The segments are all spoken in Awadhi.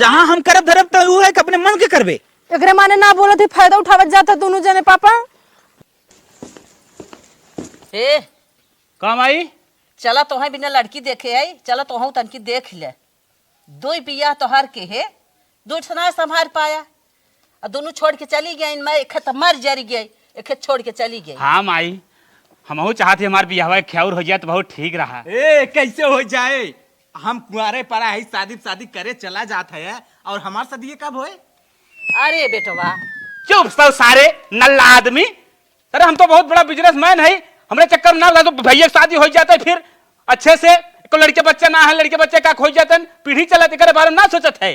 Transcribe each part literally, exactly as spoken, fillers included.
जहाँ हम करब धरब त उ है कि अपने मन के करबे। एकरे माने ना बोलत ही, फायदा उठावत जात है दोनों जने पापा। ए, का माई? चला तोहे बिना लड़की देखे आई, चला तोहू तनकी देख ले। दुइ बियाह तोहार के है, दुइ ठना संभार पाया। आ दोनों छोड़ के चली गई, मैं एक त मर जरी गई, एक छोड़ के चली गई। हाँ माई, हमहू चाहत ही हमार बियाहवा एक और हो जाए तो बहुत ठीक रहा। ए, कैसे हो जाए? हम कुंवारे पड़ा है, शादी शादी करे चला जात है, और हमार शादी कब होए? अरे बेटवा। चुप सौ सारे नल्ला आदमी। अरे हम तो बहुत बड़ा बिजनेसमैन है, हमरे चक्कर में ना लगा तो भैया की शादी हो जाता है फिर अच्छे से। एको लड़के बच्चे ना है, लड़के बच्चे का हो जाते हैं, पीढ़ी चलत एकरे बारे में ना सोचत है।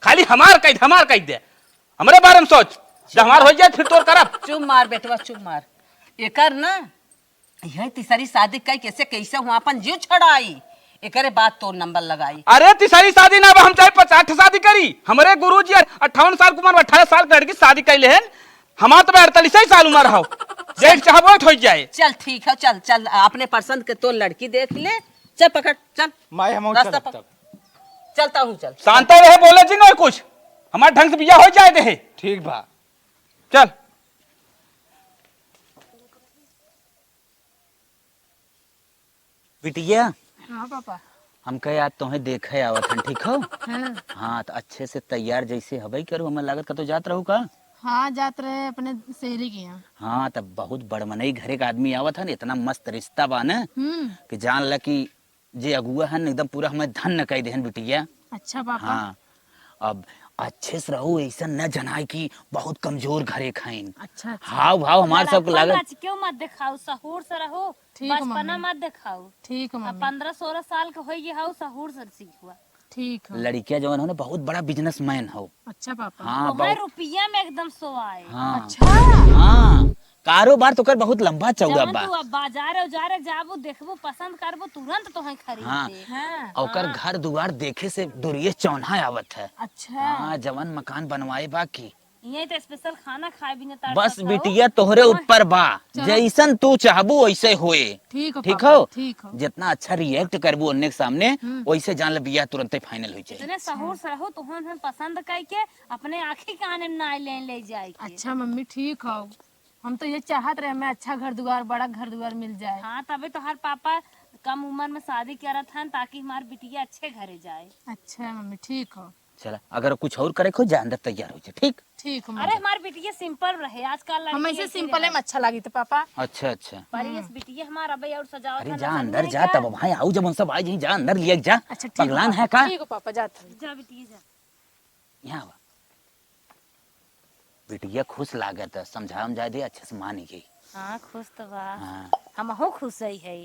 खाली हमार कह दे, हमार कह दे, हमरे बारे में सोच। जब हमार हो जाए फिर तोर करब। चुप मार बेटवा, चुप मार। एकर ना यही तीसरी शादी कई कैसे कैसे हुआ अपन जीव छड़ाई, एकरे बाद तोर नंबर लगाई। अरे तीसरी शादी ना, अब हम चाहे पचास ठे शादी करी। हमरे गुरुजी अट्ठावन साल के उम्र में अठारह साल के लड़की शादी कर लेहन, हमार तो अड़तालीस ही साल उम्र हो। जेठ चाहे बैठ हो जाए। चल ठीक है, चल चल, अपने पसंद के तो लड़की देख ले। चल पकड़, चल। माई, हम रास्ता चलब पकड़। तब। चलता हूँ, चल। शांत रहे, बोले जी नहीं कुछ, हमारे ढंग से बिया हो जाए दे। ठीक बा। चल। बिटिया, हाँ पापा। हम कहे आज तोहे देखे आवत हन, ठीक हो? हाँ। हाँ, तो अच्छे से तैयार जैसे हबे करू, हमें लागत कतो जात रहू का? हाँ, जात रहे अपने सहेली के यहाँ। हाँ, तब बहुत बड़ मनई घरे का आदमी आवत हन, इतना मस्त रिश्ता बा न हम्म। कि जान ला कि जे अगुआ हन एकदम पूरा हमें धन्य कह देहन बिटिया। अच्छा पापा। हाँ, अब अच्छे से रहू, ऐसा न जनाए कि बहुत कमजोर घरे खाइन। अच्छा, अच्छा। हाव भाव हमार सबके लड़कपन लागत। आज क्यों मत दिखाऊ, सहूर से रहू, ठीक है, बचपना मम्मी। मत दिखाऊ। ठीक है, अब मम्मी। पन्द्रह सोलह साल के होई गए हाउ, सहूर से सीखुआ। ठीक है। लड़किया जवन हो ना, बहुत बड़ा बिजनेसमैन हो। अच्छा पापा। हाँ, तोहर बहुत। रुपया में एकदम सो आए। हाँ। अच्छा। हाँ, कारोबार तो कर बहुत लंबा चौड़ा जवन बा। तू अब बाजारे उजारे जाबू, देखबू, पसंद करबू, तुरंत तोहे खरीद हाँ। दे। हाँ। ओकर हाँ। घर दुआर देखे से दुरिये चौन्हा आवत है। अच्छा। हाँ, जवन मकान बनवाए बा की। इहे तो स्पेशल खाना खाए बिना तड़पत बस हो। बिटिया तोहरे ओए। ऊपर बा, चलो। जैसन तू चाहबू वैसे होए। ठीक हो ठीक पापा, हो? ठीक हो। जितना अच्छा रिएक्ट करबू अन्ने के सामने, हम्म। वैसे जान ले बियाह तुरंते फाइनल हो जाए। इतने सहूर से रहो, तोहन हम पसंद करके अपने आँखी के आने में ना ले, ले जाए के। अच्छा मम्मी, ठीक हो। हम तो ये चाहत रहे, हमें अच्छा घर दुआर, बड़ा घर दुआर मिल जाए। हाँ, तबे तोहार पापा कम उम्र में शादी करत हन, ताकि हमार बिटिया अच्छे घरे जाए। अच्छा मम्मी, ठीक हो। चला, अगर कुछ और करे को जा, अंदर तैयार हो जा, ठीक? ठीक हो अरे, मम्मी। हमार बिटिया सिंपल रहे, आजकल लड़की हम ऐसे ऐसी सिंपल रहे। में अच्छा लागी तो पापा। अच्छा, अच्छा। पर ये हम्म। बिटिया हमार अबे और सजावट अरे वाला जा, सब अंदर नहीं जा, क्या? तब भाई आऊ, जब हम सब आ जाई, जा अंदर लिया जा। अच्छा, ठीक पगलान हो है का? ठीक हो पापा, जात हूँ। जा बिटिया जा। यहाँ आवा। बिटिया खुश लागत है, समझा उमझा दे, अच्छे से मान गई। हाँ, खुश तो बा। हाँ। हमहू खुश ही है।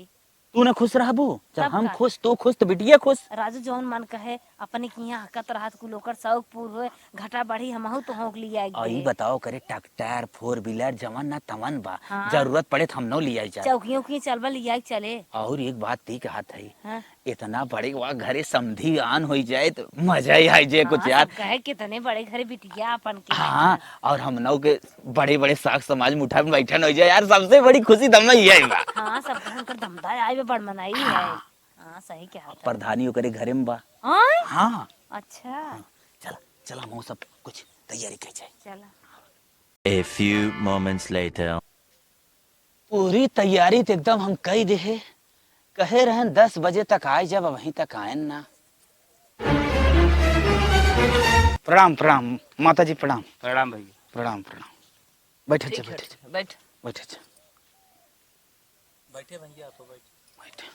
तू ना खुश रहबू, जब तब हम का? खुश, तू खुश, तो बिटिया खुश। राजू, जौन मन कहे, अपने के यहाँ हकत रहत, कुल ओकर शौक पूर होए, घटा बढ़ी, हमहू तो होक लिया एक आ, ई दे। बताओ करे, ट्रैक्टर, फोर व्हीलर, जवन ना तवन बा, हाँ। जरूरत पड़े तो हम नौ लिया जाए। चौकियों की चलबा लिया चले। और एक बात ती कहत है, हाँ। इतना बड़े वा घरे समधी आन होई जाए तो मजा ही आई जाए कुछ हाँ, यार। सब कहे कितने बड़े घरे बिटिया अपन के हाँ, है। और हम नौ के बड़े-बड़े साख समाज में उठा में बैठन हो जाए यार, सबसे बड़ी खुशी तो हमें यही बा। हाँ, सब उनकर धमदार आए बे बड़ मनाई है। हाँ। हाँ, सही कहा अब था। प्रधानी ओकरे घरे में बा। आय? हाँ। अच्छा। हाँ, चला, चला, हम सब कुछ तैयारी कर जाए। चला। A few moments later. पूरी तैयारी तो एकदम हम कई देहे, कहे रहन दस बजे तक आए, जब अबहीं तक आयन ना। प्रणाम, प्रणाम, माता जी प्रणाम। प्रणाम भैया। प्रणाम, प्रणाम। बैठे ठीक जा, है, बैठे जा। बैठ। बैठे जा। बैठे भैया, आप बैठ। बैठे।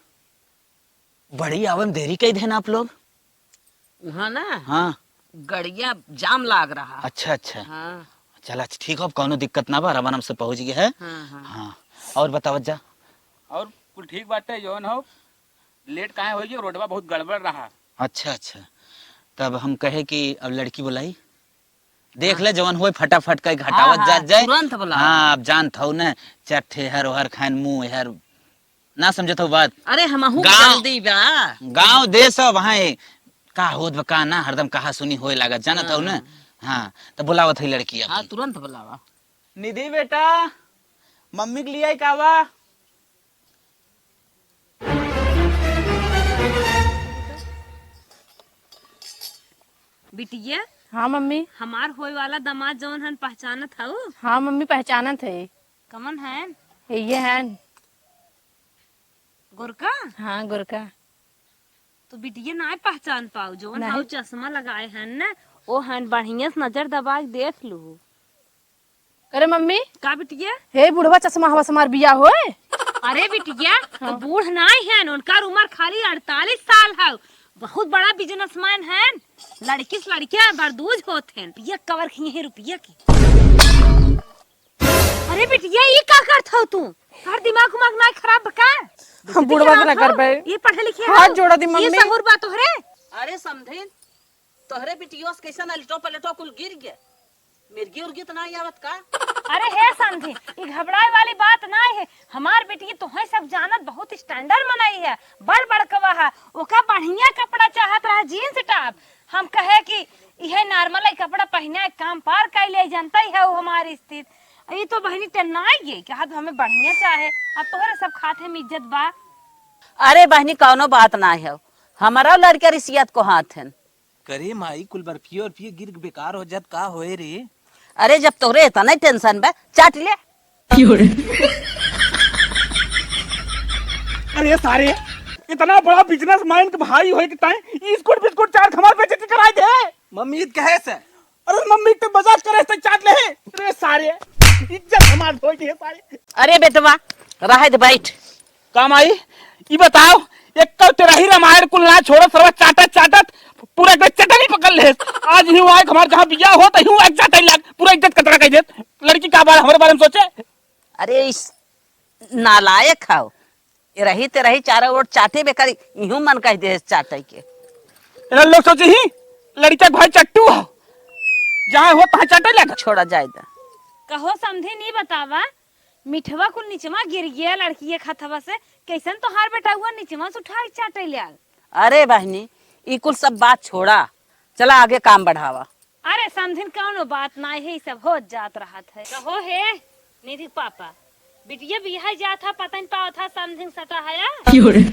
बड़ी आवे में देरी कई देन आप लोग? वहाँ ना हाँ। गड़िया जाम लाग रहा। अच्छा, अच्छा। हाँ। चला, अच्छा, ठीक हो, अब कौनो दिक्कत ना बा, आराम से पहुँच गए है। हाँ, हाँ। हाँ, और बतावत जा। और कुल ठीक बाटे, जौन हो, लेट काहे होई गयो, रोडवा बहुत गड़बड़ रहा। अच्छा, अच्छा, तब हम कहे कि अब लड़की बुलाई, देख हाँ। ले जवन होए फटाफट कई घटावत हाँ, जात हाँ, जाए। तुरंत बुलाओ। हाँ, अब जानत हो न, चट्ठे हर ओहर खान मुँह हर ना समझत हो बात। अरे, हमहू गाँव, जल्दी बा। गाँव देश अब, हाँ, का होत बा, का ना, हरदम कहा सुनी होए लागत, जानत हौ न? हाँ। हाँ, त बुलावत है लड़की अब। हाँ, तुरंत बुलावा। निधि बेटा, मम्मी के लिए आई का बा? बिटिया। हाँ मम्मी। हमार होए वाला दामाद जौन हन, पहचानत हऊ? हाँ मम्मी, पहचानत है। कमन हन? ये हन। गोरका? हाँ, गोरका। तो बिटिया नाय पहचान पाऊ, जौन नहीं। हऊ चश्मा लगाए हन न, ओ हन, बढ़िया से नजर दबा के देख लू। अरे मम्मी। का बिटिया? हे बुढ़वा चश्मा हवा से हमार बियाह होए? अरे बिटिया, तो हाँ। बूढ़ नाय हन, उनकर उम्र खाली अड़तालीस साल है, बहुत बड़ा बिजनेसमैन हन, लड़की से लड़कियां बरदूज होत हन, पिया कवर खिए हैं रुपया के। अरे बिटिया, ई का करत हौ तू? तोहर दिमाग उमाग नाय खराब बा का? हम बुढ़वा के ना करबे। ये पढ़े लिखे हाथ हौ? जोड़ा दी ये मम्मी। सहूर बा तोहरे? अरे समधिन, तोहरे बिटियो से कैसन अलटो पलटो कुल गिर गए। मिर्गी उर्गी तो नाय आवत का? अरे हे समधिन, ई घबराए वाली बात नाय है। हमार बिटिया तोहे सब जानत बहुत standard मनई है, बड़ बड़कवा है। ओका बढ़िया कपड़ा चाहत रहा, jeans top। हम कहे कि इहे normal ही कपड़ा पहिने काम पार कैले, जनतई है वो हमार स्थिति। ई तो बहिनी टनाई गई, कहत हमें बढ़िया चाहे, अब तोहरे सब खाते में इज्जत बा। अरे बहिनी, कौनो बात ना है, हमारा लड़का रिसियत को हाथ हन। करे माई, कुल बर्फिया उर्फिया गिर के बेकार हो जात, का होए रे? अरे जब तोहरे इतना ही tension बा, चाट ले। अरे सारे, इतना बड़ा businessman के भाई होए के ताई ई स्कूट बिस्कुट चाट हमार बेइज्जती कराई दे। मम्मी ईद कहे से? अरे मम्मी तो मजाक करे से चाट ले। अरे सारे, इज्जत हमार धोई दिए सारे। अरे बेटवा, रहे दे, बैठ। का माई, ई बताओ, एक तो तेरा ही रामायण कुल ना छोड़त, सरवा चाटत चाटत पूरा एकदम चटनी पकड़ ले। आज ही आए हमार जहाँ बियाह हो तो ही आए चाटे लाग, पूरा इज्जत कतरा कर देत। लड़की का बारे हमारे बारे में सोचे? अरे इस नालायक हौ, ए रही ते रही चारों ओर चाटे बेकारी, इहू मन कह दे चाटे के। एना लोग सोचे ही लड़का के भाई चट्टू हो, जहाँ हो तहाँ चाटे लगा। छोड़ा जाए दा। कहो समधी, नी बतावा, मिठवा कुल निचवा गिर गया लड़की के खतवा से, कैसन तोहार बेटा हुआ निचवा से उठा के चाटे ले आल? अरे बहनी, ई कुल सब बात छोड़ा, चला आगे काम बढ़ावा। अरे समधिन, कौनो बात नाय है, ई सब होत जात रहत है। कहो हे निधि के पापा, बिटिया बियाह जात हा, पता नहीं पावत हा, समधिन सटा हया। क्यों रे?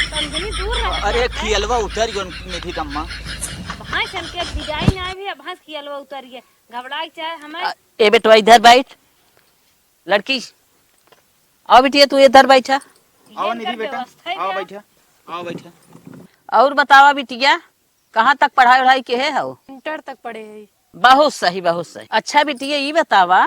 समधिन दूर रह अरे जात है। खियलवा उतर गयो निधि कम्मा। भैंस हमके विदाई ना भी, भैंस खियलवा उतर गया, घबरा के चाहे हमें। अ, ए बेटवा इधर बैठ, लड़की, आओ बिटिया तू इधर बैठा। आओ निधि बेटा, आओ बैठा, आओ बैठा। और बतावा बिटिया, कहाँ तक पढ़ाई वढ़ाई केहे हौ? Inter तक पढ़े है। बहुत सही, बहुत सही। अच्छा बिटिया, ई बतावा,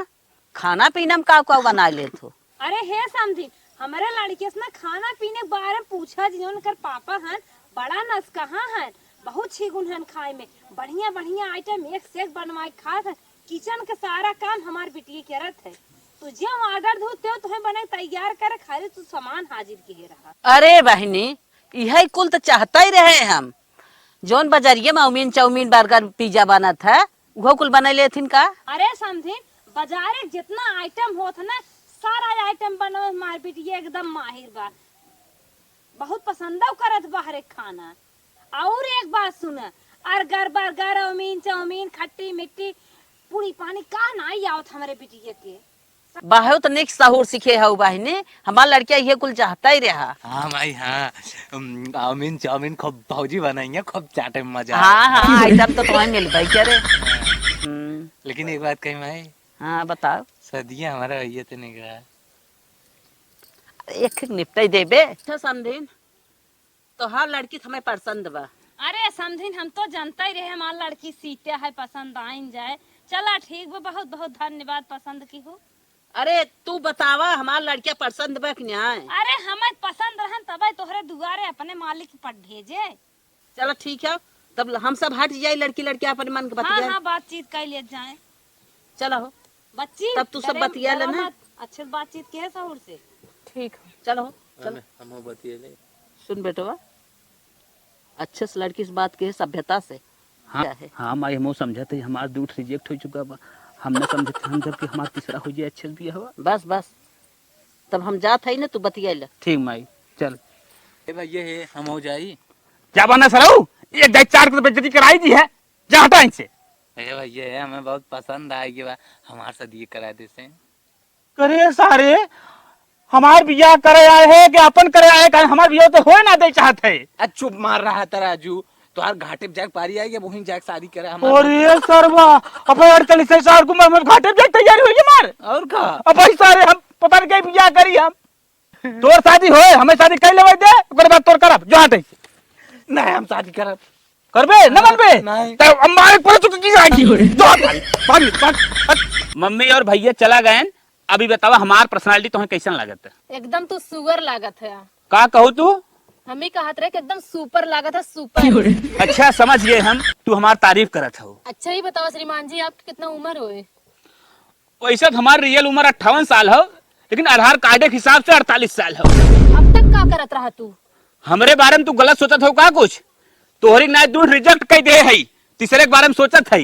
खाना पीना में का का बना लेत हो? अरे हे समधी, हमरे लड़के से ना खाना पीने के बारे में पूछा जी, उनकर पापा हन, बड़ा नसकहा हन, बहुत छिगुन हन खाए में, बढ़िया बढ़िया item एक से एक बनवा के खात हन। Kitchen के सारा काम हमार बिटिया करत है। तू जे order दू, ते तुम्हें बने तैयार करे, खाली तू सामान हाजिर किए रहा। अरे बहिनी, इहे कुल तो चाहता ही रहे हम। जौन बजरिया में अउमीन, चाउमीन, burger, pizza बनत है, उहो कुल बने लेथिन का? अरे समधिन, बजारे के जितना item होत है ना, सारा item बनवे में हमार बिटिया एकदम माहिर बा। बहुत पसंदो करत बा हर एक खाना। और एक बात सुन, अर्गर बर्गर, अउमीन चाउमीन, खट्टी मिट्टी, पूड़ी पानी का नाई आवत हमरे बिटिया के। बहुत निक सहूर सीखे हऊ बहिनी, हमार लड़किया इहे कुल चाहता ही रहा। हाँ माई, हाँ। उम, अउमीन चाउमीन खूब भौजी बनाइए, खूब चाटे में मजा हाँ, आए। हाँ, item तो तुम्हें मिलबे करे। हम्म। लेकिन एक बात कही माई। हाँ, बताओ। सदिया हमारा भैया तो नहीं रहा। एक एक निपटाई देबे। अच्छा समधिन, तोहार लड़की तो हमें पसंद बा। अरे समधिन, हम तो जानता ही रहे हमार लड़की सीते है, पसंद आइन जाए। चला ठीक बा, बहुत बहुत धन्यवाद पसंद की हो। अरे तू बतावा, हमार लड़किया पसंद बा कि नाय? अरे हमें पसंद रहन तबे तोहरे दुआरे अपने मालिक पर भेजे। चला ठीक है, तब हम सब हट जाए, लड़की लड़किया अपने मन के हाँ, बतिया। हाँ, बातचीत कर लिया जाए। चला हो। बच्ची, तब तू सब डरे, बतिया डरा लेना। मत, अच्छे से बातचीत के है सहूर से। ठीक है। चलो, चलो। हमें, हम बतिया ले। सुन बेटवा, अच्छे से लड़की से बात के है, सभ्यता से। हाँ, क्या है? हाँ माई, हम समझत है, हमार दूठ reject हो चुका बा। हम ना समझत, हम जब कि हमार तीसरा हो जाए अच्छे से बियाह हुआ। बस, बस, तब हम जात है ना, तू बतिया ले। ठीक माई, चल। ए भैया, हे, हम हो जाई। क्या बना सरऊ? एक दाई चार को तो बेइज्जती कराई दी है। जा हटा इनसे। ए भैया, हमें बहुत पसंद आए कि बा, हमार शादी करा दे से। करे सारे, हमार बियाह करे आए है कि अपन करे आए, काहे हमार बियाह तो होए ना दे चाहत है। आ, चुप मार रहा था राजू, तोहार घाटे पे जाए के पारी आई, अब वहीं जाए के शादी करे हमार। अरे सरवा, अब अड़तालीस साल के उम्र में घाटे पे जाए के तैयारी होई हमार। और का? अब भाई सारे हम पता नहीं कहीं बियाह करी हम। तोर शादी होए, हमें शादी कर लेवे दे, ओकर बाद तोर करब, जो हटे। नहीं, हम शादी करब। करबे, न मनबे? नहीं। तो हम मारे पड़े तो तुझी जाएगी। जो हट, भाग, भाग, भाग, हट। मम्मी और भैया चला गए, अभी बतावा हमार personality तोहे कैसन लागत है? एकदम तू सुअर लागत है। का कहू तू? हम ही कहत रहे कि एकदम super लागत है, super। अच्छा, समझ गए हम, तू हमार तारीफ करत हो। अच्छा, ही बतावा श्रीमान जी, आपकी कितना उम्र होए? वैसे तो हमार real उम्र अट्ठावन साल हो, लेकिन आधार कार्ड के हिसाब से अड़तालीस साल हो। अब तक का करत रहा तू? हमरे बारे में तू गलत सोचत हो का कुछ? तोहरी के नाई दूध reject कर दे है, तीसरे के बारे में सोचत है।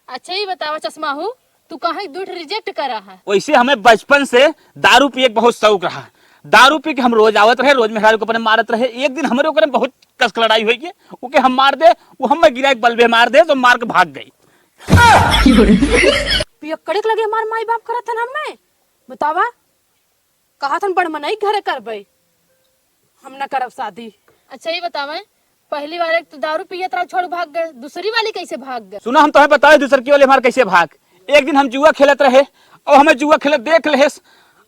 अच्छा, ही बतावा चश्मा हूँ, तू काहे दूध reject करा है? वैसे हमें बचपन से दारू पिए के बहुत शौक रहा। दारू पी के हम रोज आवत रहे, रोज मेहरारू के अपने मारत रहे। एक दिन हमरे ओकरे में बहुत कस के लड़ाई होई के, ओके हम मार दे, वो हमें गिरा के बल्बे मार दे, तो मार के भाग गई। पियक्कड़े के लगे हमार माई बाप करत हन हमें, बतावा। कहा थन बड़ मनई घरे करबे, हम न करब शादी। अच्छा, ये बतावे, पहली बार एक तो दारू पियत रहा, छोड़ भाग गए, दूसरी वाली कैसे भाग गए? सुना, हम तोहे बतावे, दूसर की वाली हमार कैसे भाग। एक दिन हम जुआ खेलत रहे और हमें जुआ खेलत देख लेहेस,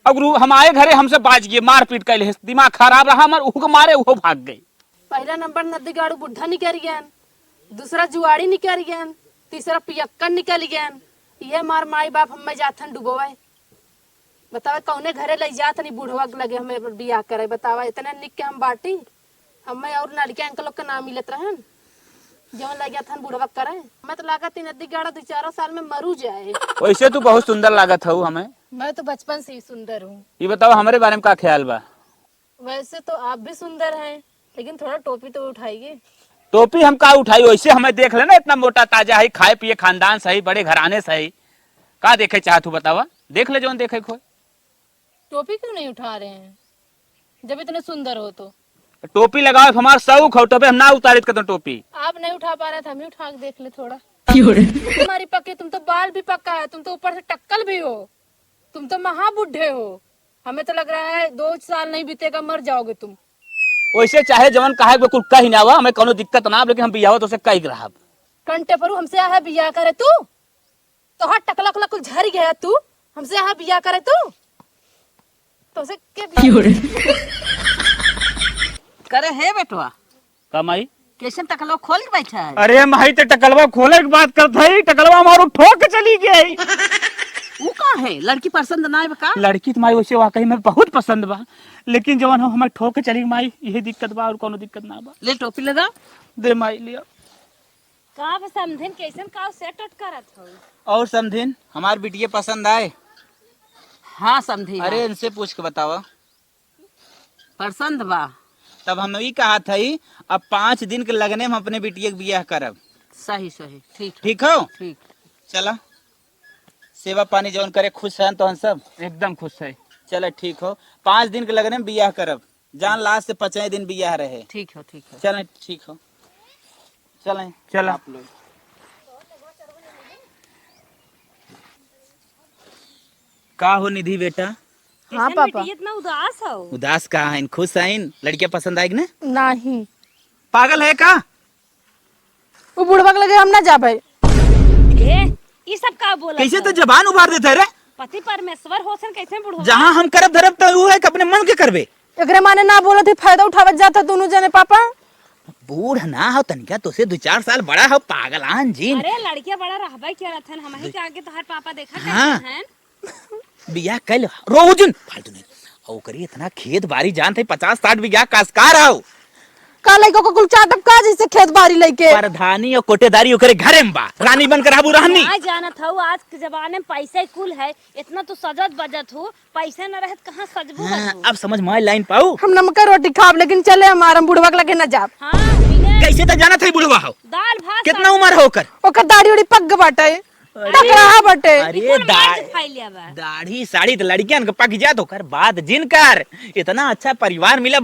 और उ-, हम आए घरे, हमसे बाज गए, मारपीट कर लेहेस, दिमाग खराब रहा हमार, उहू के मारे उहो भाग गई। पहला नंबर नद्दी गाड़ू बुढ़ा निकल गयन, दूसरा जुआड़ी निकल गयन, तीसरा पियक्कन निकल गयन। ये मार माई बाप हमें जाथन डुबोवे। बतावे कौने घरे लइ जात हनी बुढ़वा के लगे हमें बियाह करे। बतावा इतने निक के हम बाटी, हमें और लड़के अंकल लोग के ना मिलत रहन, जौन लइ जात हन बुढ़वा के करे। हमें तो लागत ही नदी गाड़ा दो चारों साल में मरू जाए। वैसे तू बहुत सुंदर लागत हऊ हमें। मैं तो बचपन से ही सुंदर हूँ। ये बताओ हमरे बारे में का ख्याल बा? वैसे तो आप भी सुंदर हैं, लेकिन थोड़ा टोपी तो उठाइए। टोपी हम का उठाई, वैसे हमें देख लेना, इतना मोटा ताजा है, खाए पिए खानदान से है, बड़े घराने से है। का देखे चाहत हूँ बतावा, देख ले जौन देखे खोए। टोपी क्यों नहीं उठा रहे हैं, जब इतने सुंदर हो तो? टोपी लगावे हमार शौक हो, तबे हम ना उतारित कतनो टोपी। आप नहीं उठा पा रहे थे, हम ही उठा के देख ले थोड़ा। क्यों रे? तुम्हारी पक्की, तुम तो बाल भी पक्का है, तुम तो ऊपर से टक्कल भी हो, तुम तो महा बुढ़े हो। हमें तो लग रहा है दो साल नहीं बीतेगा, मर जाओगे तुम। वैसे चाहे जवन कहे वो कुल कही ना हुआ, हमें कोनो दिक्कत ना, लेकिन हम बियाह तो से कही के रहब। कंटे परू हमसे आहे बियाह करे तू? तोहार टकला उकला कुल झरि गया तू, हमसे आहे बियाह करे तू? तोसे के बियाह क्यों रे? करे हे बेटवा। का माई? कैसन टकलवा खोल के बैठा है? अरे माई, ते टकलवा खोले के बात करत है, टकलवा हमारो ठोक के चली गई। ऊ का है? लड़की पसंद ना आवे का? लड़की तो माई वैसे वाकई में बहुत पसंद बा, लेकिन जवन हो हमारे ठोक के चली गई माई, यही दिक्कत बा और कोनो दिक्कत ना बा। ले टोपी लगा। दे माई लिया। का बा समधिन, कैसन का सेट उट करत हो? और समधिन, हमार बिटिया पसंद आए? हाँ समधिन, अरे हाँ। इनसे पूछ के बतावा। पसंद बा। तब हम ई कहत हई, अब पाँच दिन के लगने में अपने बिटिया के बियाह करब। सही, सही, ठीक है। ठीक हो? ठीक। चला, सेवा पानी जौन करे, खुश हन तोहन सब? एकदम खुश है। चला, ठीक हो, पाँच दिन के लगने में बियाह करब। जान ला, आज से पाँचे दिन बियाह रहे। ठीक हो, ठीक हो। चला, ठीक हो, चला। चला। आप लोग। का हो निधि बेटा? हाँ, कैसन पापा। बेटी, इतना उदास हो? उदास का हइन, खुश हइन? लड़कियां पसंद आइग ना? नहीं। पागल है का? वो बुढ़वा के लगे हम ना जाबे। ए, ई सब का बोलत कैसे हो? तो जबान उभार देते रे? पति परमेश्वर होसन कैसे बुढ़वा? जहाँ हम करब धरब तो वो है कि अपने मन के करबे। एकरे माने ना बोलत ही, फायदा उठावत जात है दोनों जने पापा। बूढ़ ना हो तनिका, तोसे दो चार साल बड़ा हो, पागलान जिन। अरे लड़किया बड़ा रहबे करत हन, हमही के आगे तोहार पापा देखा हाँ। करत हन। बियाह कर ले, रोजन फालतू नहीं। और ओकरी इतना खेत बारी जानत है, पचास साठ बीघा काश्तकार हो। का लइका को कुल चाटब का जैसे खेत बारी लइके? प्रधानी और कोटेदारी ओकरे घरे में बा, रानी बन के रहबू रहनी। ना जानत हऊ, आज के जमाने में पैसा ही कुल है, इतना तू सजत बजत हो, पैसा न रहत कहाँ सजबू हाँ, बजबू? अब समझ में लाइन पाऊ। हम नमका रोटी खाब, लेकिन चले हमार, हम बुढ़वा के लगे न जाब। हाँ, मिले। कैसे तो जानत है बुढ़वा हो? दाल भात कितना साग। उम्र हो ओकर? ओकर दाढ़ी उड़ी पक गए बाटे। अरे, पक रहा बाटे। अरे, ई कुल दा-, मार के खाई लिया बा। दाढ़ी साढ़ी तो लड़कियन के पक जात, ओकर बात जिन कर। इतना अच्छा परिवार मिला,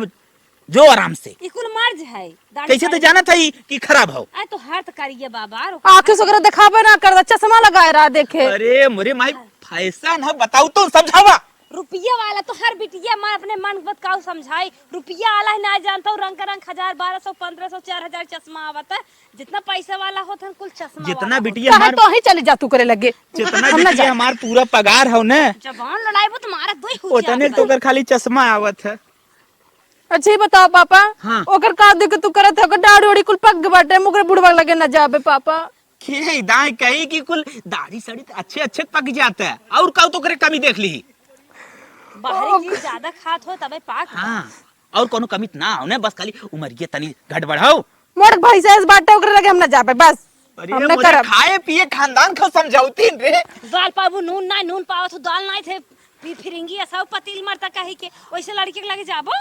जो आराम से। ई कुल मर्ज है, दाढ़ी कैसे तो साढ़ी। जानत है कि खराब हो? आ तो हाथ करिए बाबा, रुको। आँखें से ओकरा देखाबे ना कर, चश्मा लगाए रहा देखे। अरे मोरे माई, फैशन है, बताऊ तो समझावा। रुपया वाला तो हर बिटिया माँ अपने मन बत काऊ समझाई। रुपया वाला ही ना जानता हूँ, रंग रंग हजार, बारह सौ, पन्द्रह सौ, चार हजार चश्मा आवत है। जितना पैसा वाला होत है, कुल चश्मा जितना वाला होत। बिटिया काहे हमार तो ही चली जा तू करे लगे। जितना हम ना बिटिया जा। हमार पूरा पगार हो न, जबान लड़ाई वो तुम्हारा दो ही हो ओतने जाता। तो ओकर खाली चश्मा आवत है। अच्छा, ये बताओ पापा, हाँ। ओकर का देख के तू करत है? ओकर दाढ़ी ओढ़ी कुल पक गए बाटे, हम ओकरे बुढ़वा लगे ना जाबे पापा। के दाई कही कि कुल दाढ़ी साढ़ी तो अच्छे अच्छे पक जाता है, और का तो ओकरे कमी देख ली। बाहरी ओक- चीज ज्यादा खात हो तबे पाक बा। हाँ, और कोनो कमी त ना हो ने, बस खाली उमरिये तनी घट बढ़ाओ। मोर भैंसा इस बाटे ओकरे लगे हम ना जाबे, बस। अरे हम ना मोरे करब। खाए पिए खानदान को समझौती रे। दाल पाबू नून ना, नून पावत हो दाल ना थे। फि-, फिरिंगी ऐसा पतील मरता कही के, वैसे लड़के के लगे जाबो?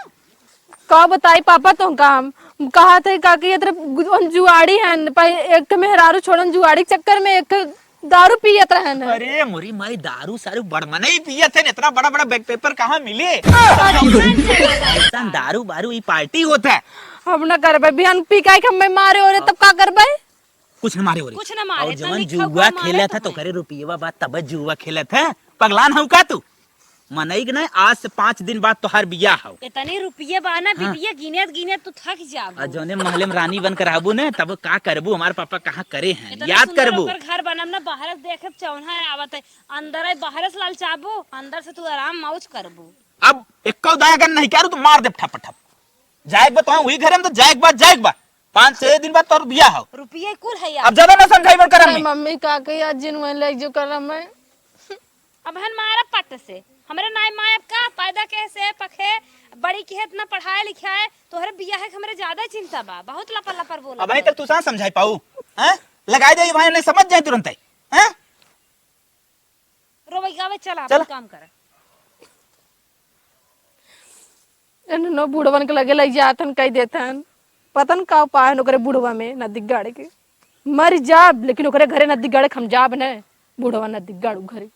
का बताई पापा तो हम, कहा थे का कि ये तरफ हम जुआड़ी हैं, पै-, एक ठे मेहरारू छोड़न जुआड़ी के चक्कर में एक ठे दारू पियत रहन। अरे मोरी माई, दारू सारू बड़ मनई पियत है, इतना बड़ा बड़ा बैक पेपर कहाँ मिले? ऐसा दारू बारू ई पार्टी होता है। हम ना करबे, बिहान पी के आइके हमें मारे ओरे तब का करबे? कुछ न मारे ओरे। कुछ न मारे, और जवन जुआ खेलत है तो करे रुपये बा तब जुआ खेलत है। पगलान हऊ का तू? मनई के नहीं, आज से पाँच दिन बाद तोहार बियाह हो। इतनी रुपये बा ना, हाँ। बिटिया गिनत गिनत तू थक जाबू। आ जौने महले में रानी बन के रहबू ने, तब का करबू? हमार पापा कहाँ करे हैं, इतना याद सुंदर करबू। ओकर घर बनब ना, बाहर से देखे चौन्हा आवत है, अंदर है, बाहर से लालचाबू, अंदर से तू आराम मौज करबू। अब एक्को दाया अगर नहीं करू तो मार दे ठप ठप। जाए के बा तो वही घर में तो जाए के बाद, जाए के बाद पाँच छह दिन बाद तोर बियाह हो। रुपये कुल है यार। अब ज्यादा ना समझाई बड़ करम नहीं, में। मम्मी का कही आज जिन वहीं ले जो करम है। अब हन मारा पट से। हमरे नाई माय अब का पैदा कैसे पखे, बड़ी के इतना पढ़ाए लिखाए, तोहरे बियाह है कि हमरे ज्यादा चिंता बा, बहुत लपर लपर बोला। अब अभी तक तू सा समझाई पाऊ, हैं? लगाई दे भाई, नहीं समझ जाए तुरंत, हैं? रोवे गावे चला, चला। अपन काम कर। इन्हनो बुढ़वन के लगे लई जातन, कह देतन। पता न का उपाय हन ओकरे बुढ़वा में, नदी गाड़े के। मर जाब, लेकिन ओकरे घरे नदी गाड़े के हम जाब न। बुढ़वा नदी गाड़ू घरे।